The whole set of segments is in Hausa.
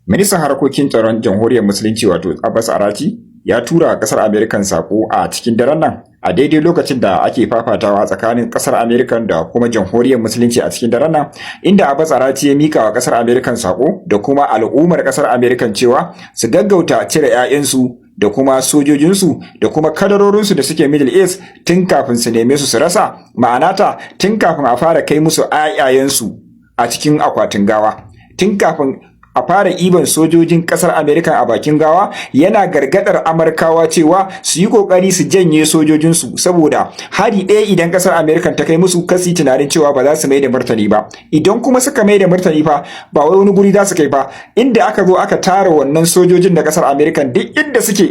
Ministan harkokin tsaron Jamhuriyar Musulunci, wato Abbas Araghchi, ya tura kasar Amerikan sako a cikin daren nan, a daidai lokacin da ake fafatawa tsakanin kasar Amerikan da kuma Jamhuriyar Musulunci a cikin daren nan, inda Abbas Araghchi ya mika wa kasar Amerikan sako da kuma al'ummar kasar Amerikan cewa su gaggauta cire 'ya'yansu da kuma sojojinsu da kuma kadarorinsu da suke Middle East tun kafin su neme su su rasa, ma'ana ta tun kafin a fara kai musu 'ya'yayensu a cikin akwatin gawa, tun kafin a fara iban sojojin kasar Amerika a bakin gawa. Yana gargadar Amurkawa cewa su yi kokari su janye sojojinsu, saboda hari ɗaya idan kasar Amerika ta kai musu, kasi tunanin cewa ba za su mai da martani ba. Idan kuma suka mai da martani fa, ba wai wani guri za su kai ba, inda aka zo aka tara wannan sojojin da kasar Amerika, duk inda suke,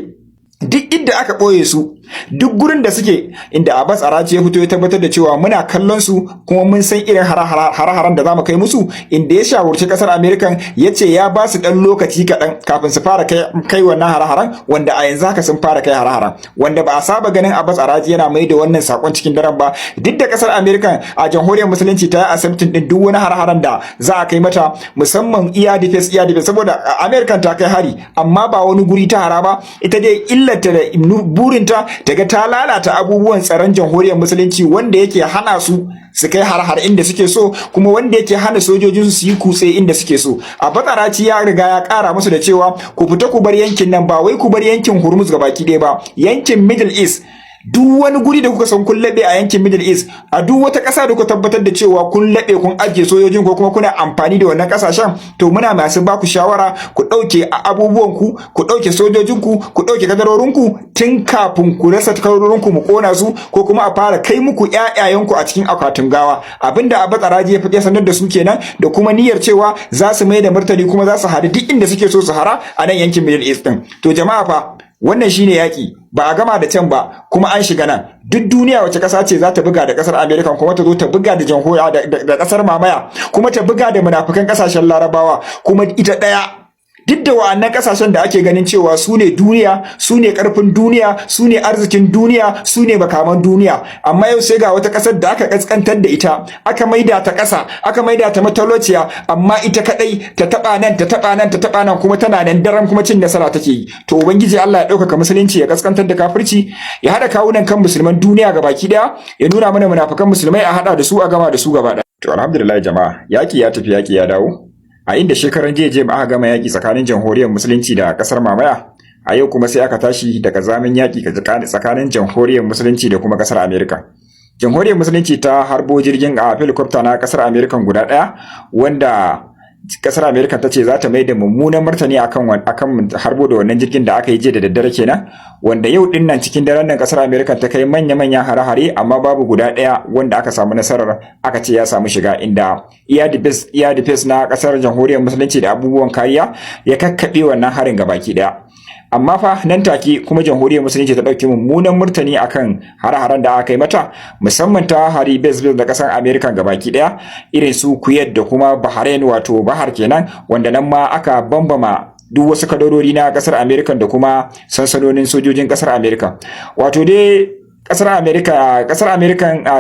duk inda aka ɓoye su, duk gurin da suke, inda Abbas Araghchi ya fito ya tabbatar da cewa muna kallon su kuma mun san irin hare-haren da zamu kai musu, inda ya shawarci kasar American, ya ce ya ba su ɗan lokaci kaɗan kafin su fara kai wannan hare-haren, wanda a yanzu haka sun fara kai hare-haren, wanda ba a saba ganin Abbas Araghchi yana mai da wannan sakon cikin daren ba. Duk da kasar American a Jamhuriyar Musulunci ta yi accepting din duk wani hare-haren da za a kai mata, musamman air defense, saboda American ta kai hari amma ba wani guri ta hara ba. Ita dai illarta da burinta ta ga ta lalata abubuwan tsaron Jamhuriyar Musulunci, wanda yake hana su su kai har-har inda suke so, kuma wanda yake hana sojojin su yi kutse inda suke so. Abbas Araghchi ya riga ya kara musu da cewa ku fita ku bar yankin nan, ba wai ku bar yankin Hormuz gabaki ɗaya ba, yankin Middle East. Duk wani guri da kuka san kun laɓe a yankin Middle East, a duk wata ƙasa da kuka tabbatar da cewa kun laɓe, kun ajiye sojojin ko kuma kuna amfani da wannan ƙasashen, to muna masu ba ku shawara ku ɗauke abubuwan ku, ku ɗauke sojojin ku, ku ɗauke kadarorin ku, tun kafin ku rasa kadarorin ku mu kona su, ko kuma a fara kai muku ƴaƴayen ku a cikin akwatin gawa. Abinda Abbas Araghchi ya fi sanar da su kenan, da kuma niyyar cewa za su mai da martani kuma za su hari duk inda suke so su hara a nan yankin Middle East din. To jama'a fa, wannan shine yaki. Ba a gama da can ba kuma an shiga nan. Duk duniya wace kasa ce za ta buga da kasar America, kuma ta zo ta buga da jamhuriya da kasar mamaya, kuma ta buga da munafukan kasashen Larabawa, kuma ita daya, duk da wa'annan kasashen da ake ganin cewa su ne duniya, su ne karfin duniya, su ne arzikin duniya, su ne makaman duniya? Amma yau sai ga wata kasar da aka kaskantar da ita, aka maida ta kasa, aka maida ta matalauciya, amma ita kadai ta taba nan, ta taba nan, ta taba nan, kuma tana nan daren, kuma cin nasara take yi. To Ubangiji Allah ya ɗaukaka Musulunci, ya kaskantar da kafirci, ya haɗa kawunan kan musulman duniya gabaki daya, ya nuna mana munafukan musulmai, a haɗa da su a gama da su gaba ɗaya. To alhamdulillah jama'a, yaki ya tafi, yaki ya dawo. A inda shekaran jiya jiya aka gama yaki tsakanin Jamhuriyar Musulunci da kasar mamaya, a yau kuma sai aka tashi daga zamin yaki tsakanin Jamhuriyar Musulunci da kuma kasar Amerika. Jamhuriyar Musulunci ta harbo jirgin a helicopter na kasar Amerika guda ɗaya, wanda kasar Amerika ta ce za ta mai da mummunan martani akan harbo da wannan jirgin da aka yi jiya da daddare kenan, wanda yau din nan cikin daren nan kasar Amerika ta kai manya-manyan hare-hare, amma babu guda ɗaya wanda aka samu nasarar aka ce ya samu shiga, inda air defense na kasar Jamhuriyar Musulunci da abubuwan kariya ya kakkaɓe wannan harin gabaki ɗaya. Amma fa nan take kuma Jamhuriyar Musulunci ta ɗauki mummunan murtani akan hare-haren da aka yi mata, musamman ta hari base base da ƙasar America gabaki ɗaya, irin su Kuwait da kuma Bahrain, wato Bahar kenan, wanda nan ma aka bambama duk wasu kadarori na ƙasar America da kuma sansanonin sojojin ƙasar America. Wato dai kasar America,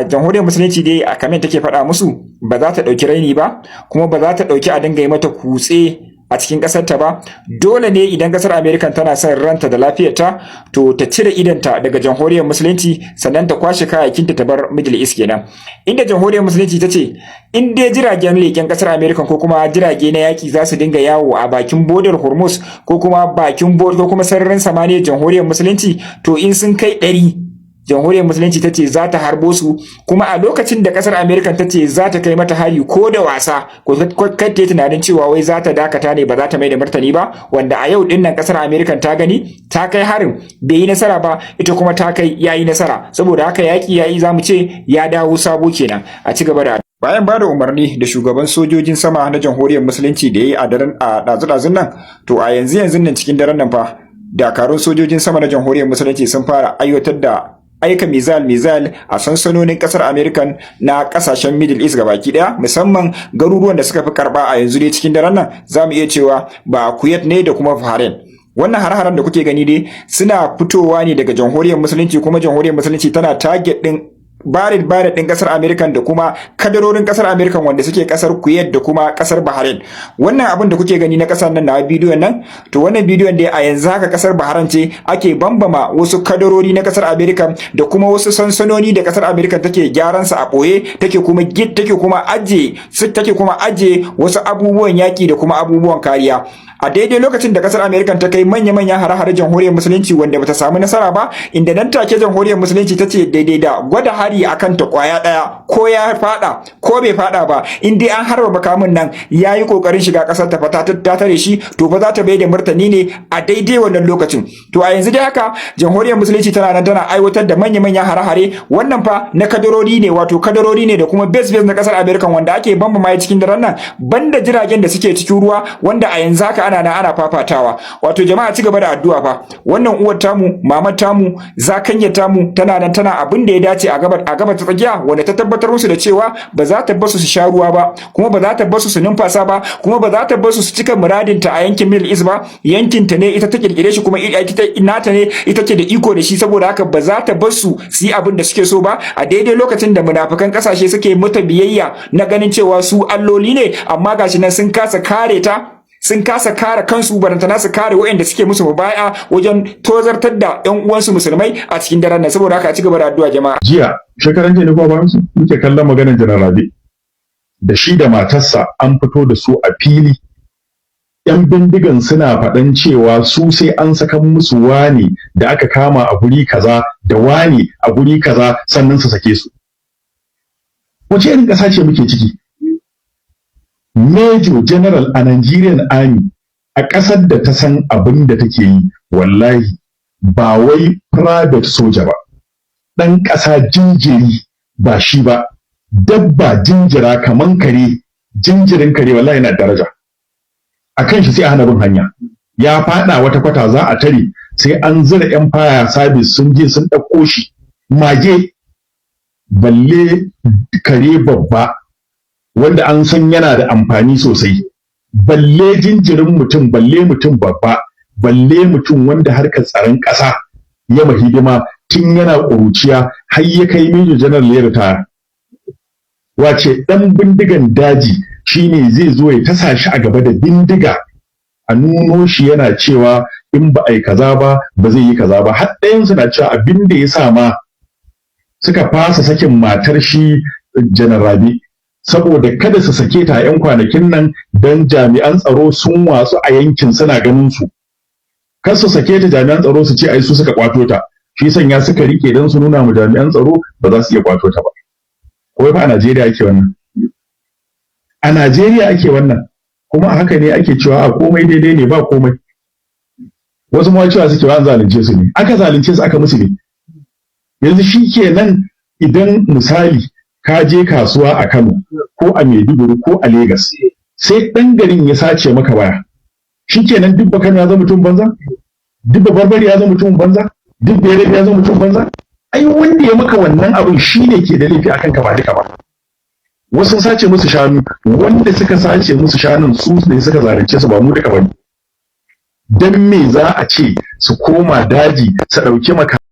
Jamhuriyar Musulunci dai a kamen take faɗa musu ba za ta ɗauki raini ba, kuma ba za ta ɗauki a dinga yi mata kutse a cikin ƙasar ta ba. Dole ne idan ƙasar America tana son ranta da lafiyarta, to ta cire idanta daga Jamhuriyar Musulunci, sannan ta kwashe kayayyakinta ta bar Middle East kenan. Inda Jamhuriyar Musulunci ta ce in dai jiragen leƙen ƙasar America ko kuma jirage na yaƙi za su dinga yawo a bakin bodar Hormuz ko kuma bakin ko kuma sararin samaniyar Jamhuriyar Musulunci, to in sun kai 100, Jamhuriyar Musulunci ta ce za ta harbo su. Kuma a lokacin da kasar America ta ce za ta kai mata hari, ko da wasa ko kai ta tunanin cewa wai za ta dakata ne, ba za ta mai da martani ba. Wanda a yau din nan kasar America ta gani, ta kai harin bai yi nasara ba, ita kuma ta kai yayi nasara. Saboda haka yaki yayi, zamu ce ya dawo sabo kenan. A ci gaba da bayan ba da umarni da shugaban sojojin sama na Jamhuriyar Musulunci da ya yi a daren a ɗazu-ɗazun nan, to a yanzu yanzu nan cikin daren nan fa, dakarun sojojin sama na Jamhuriyar Musulunci sun fara aiwatar da aika missile a sansanonin kasar American na kasashen Middle East gabaki daya, musamman garuruwan da suka fi karba a yanzu dai cikin daren nan, zamu iya cewa ba Kuwait ne da kuma Bahrain. Wannan har-haren da kuke gani dai suna fitowa ne daga Jamhuriyar Musulunci, kuma Jamhuriyar Musulunci tana target din barrack barrack ɗin ƙasar Amerika da kuma kadarorin ƙasar Amerika wanda suke ƙasar Kuwait da kuma ƙasar Bahrain. Wannan abin da kuke gani na ƙasar nan na bidiyon nan, to wannan bidiyon dai a yanzu haka ƙasar Bahrain ce ake bambama wasu kadarori na ƙasar Amerika da kuma wasu sansanoni da ƙasar Amerika take gyaran sa a ɓoye, take kuma aje wasu abubuwan yaƙi da kuma abubuwan kariya. A daidai lokacin da kasar Amerika ta kai manya-manyan hare-hare Jamhuriyar Musulunci wanda bata samu nasara ba, inda nan take Jamhuriyar Musulunci ta ce daidai da gwada hari akan ta kwaya daya, ko ya fada ko bai fada ba, in dai an harba makamin nan yayi kokarin shiga kasar ta fata ta tare shi, to fa za ta bai da martani ne a daidai wannan lokacin. To a yanzu dai haka Jamhuriyar Musulunci tana nan tana aiwatar da manya-manyan hare-hare. Wannan fa na kadarori ne, wato kadarori ne da kuma base base na kasar Amerika wanda ake bambama cikin daren nan, banda jiragen da suke cikin ruwa wanda a yanzu haka ana nan ana fafatawa. Wato jama'a, ci gaba da addu'a fa. Wannan uwar tamu, mamar tamu, zakanya tamu, tana nan tana abin da ya dace a gabar ta Tsakiya, wanda ta tabbatar musu da cewa ba za ta basu su sha ruwa ba, kuma ba za ta basu su numfasa ba, kuma ba za ta basu su cika muradin ta a yankin Middle East ba. Yankin ta ne, ita ta kirkire shi, kuma ita nata ne, ita ce da iko da shi. Saboda haka ba za ta basu su yi abin da suke so ba, a daidai lokacin da munafukan kasashe suke mata biyayya na ganin cewa su alloli ne, amma gashi nan sun kasa kare ta, sun kasa kare kansu, barantana su kare waɗanda suke musu mubaya wajen tozartar da ƴan uwansu musulmai a cikin daren nan. Saboda haka a ci gaba da addu'a, jama'a. Jiya, shekaran jiya ne ko bayan su, muke kallon maganar Janar Rabe da shi da matarsa. An fito da su a fili, yan bindigan suna faɗan cewa su sai an saka musu wani da aka kama a guri kaza da wani a guri kaza sannan su sake su. Wace irin ƙasa ce muke ciki? Major General a Nigerian Army, a ƙasar da ta san abin da take yi, wallahi ba wai private soja ba, ɗan ƙasa jinjiri ba shi ba, dabba jinjira kaman kare, jinjirin kare, wallahi yana daraja. A kan shi sai a hana bin hanya, ya faɗa wata kwata za a tare, sai an zira yan fire service sun je sun ɗauko shi. Mage, balle kare babba wanda an san yana da amfani sosai, balle jinjirin mutum, balle mutum babba, balle mutum wanda harkar tsaron ƙasa ya ma hidima tun yana ƙuruciya har ya kai Major General ya ritaya. Wace ɗan bindigan daji shine zai zo ya tasa shi a gaba da bindiga, a nuno shi yana cewa in ba a yi kaza ba, ba zai yi kaza ba? Har ɗayan suna cewa abin da ya sa ma suka fasa sakin matar shi Janar Rabi, saboda kada su sake ta 'yan kwanakin nan don jami'an tsaro sun watsu a yankin suna ganin su, kar su sake ta jami'an tsaro su ce ai su suka kwato ta. Shi sanya suka rike don su nuna mu jami'an tsaro ba za su iya kwato ta ba. Ko fa a Najeriya ake wannan? A Najeriya ake wannan, kuma a haka ne ake cewa a komai daidai ne, ba komai. Wasu ma cewa suke an zalunce su ne, aka zalunce su, aka musu ne. Yanzu shi kenan, idan misali ka je kasuwa a Kano ko a Maiduguri ko a Legas, sai ɗan garin ya sace maka waya, shikenan duk Bakano ya zama mutum banza, duk Barbari ya zama mutum banza, duk Bayarabe ya zama mutum banza? Ai wanda ya maka wannan abin shine ke da laifi akan ka, ba duka ba. Wasu sun sace musu shanu, wanda suka sace musu shanun su ne suka zalunce su, ba mu duka bane. Dan me za a ce su koma daji su ɗauki maka